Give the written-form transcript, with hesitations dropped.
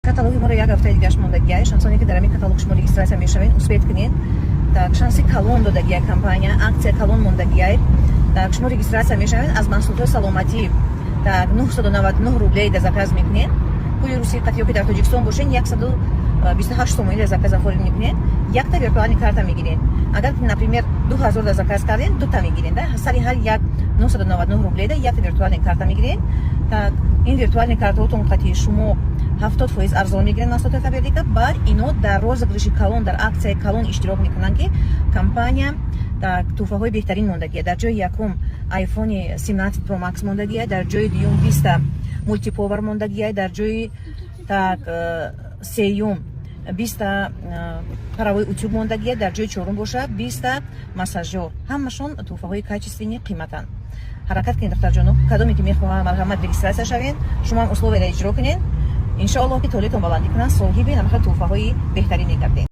Каталоги моро як ҳафтаи дигаш мондагиай. Шансоне, ки дар ҳамин каталог шумо регистрация мешавед, успеть кунед. Так, шанси калон додагиай компания, акция калон мондагиай. Так, шумо регистрация мешавед, аз маҳсулотҳои саломатӣ, так, 999 рублей да заказ мекунед. Пули русии қатъ ё ки дар Тоҷикистон бошед, 128 сомонӣ да заказ оформить мекунед, якта виртуальный карта мегиред. Агар, например, 2000 да заказ кардем, дута мегиред, да. Сари ҳар як 999 рублей да якта виртуальный карта мегиред. Так, ин виртуальный картаотон қатъи шумо 70% арзон мегиред маҳсулоти Фаберлика. Баъд ино дар розыгрыши калон, дар акцияи калон иштирок мекунанд, ки компания, так, тӯҳфаҳои беҳтарин мондагия. Дар ҷои якум iPhone 17 Pro Max мондагия, дар ҷои дуюм биста мультиповар мондагия, дар ҷои, так, сеюм биста паровой утюг мондагия, дар ҷои чорум боша биста массажёр. Ҳамашон тӯҳфаҳои качественный, қиматанд. Ҳаракат кунед, духтарҷоно. Кадоме ки мехоҳам, марҳамат, регистрация шавед. Шумоам условияро иҷро кунед. Иншоаллоҳ, ки толеътон баландӣ кунанд, соҳиби намаха тӯҳфаҳои беҳтарин мегардед.